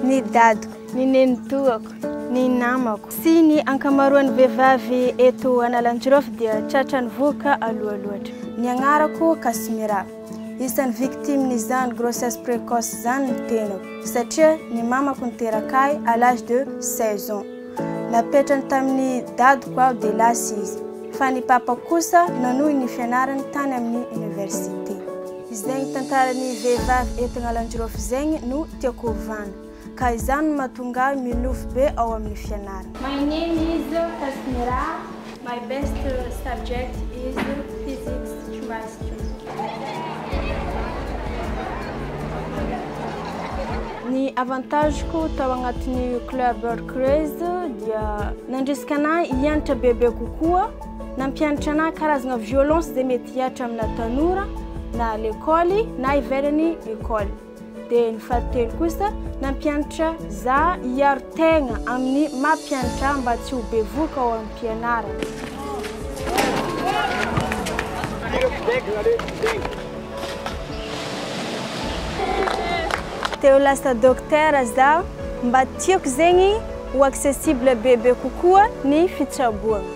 Ny dadiko, ny nenitoako, ny namako sy ny ankamaroan'ny vehivavy eto Analanjirofo dia tratran'ny vohoka aloha loatra. Ny agnarako Casimira. Isan'ny victime-n'izany grossesse précoce izany ny tenako satria ny mamako niteraka ahy à l'âge de 16 ans. Napetrany tamin'ny dadiko aho dia lasa izy, fa ny papako kosa nanohy ny fianarany tany amin'ny université. Izegny tantaran'ny vehivavy eto Analanjirofo zegny no tiako ovana, ka izany no mahatonga ahy minofy be ao amin'ny fianarana. My name is Casimira, my best subject is physics, chemistry. Ny avantage-ko tao agnatin'ny club Hercules dia nandrisika anahy hianatra bebe kokoa, nampianatra anahy karazagna violence izay mety hihatra amina tanora na à l'école na ivelan'ny école. Dia ny fahatelo kosa nampianatra za hiaro tegna amin'ny maha mpianatra ahy mba tsy ho bevoka ao am-pianarana. Te ho lasa docteur za, mba tiako zegny ho accessible bebe kokoa ny fitsaboana.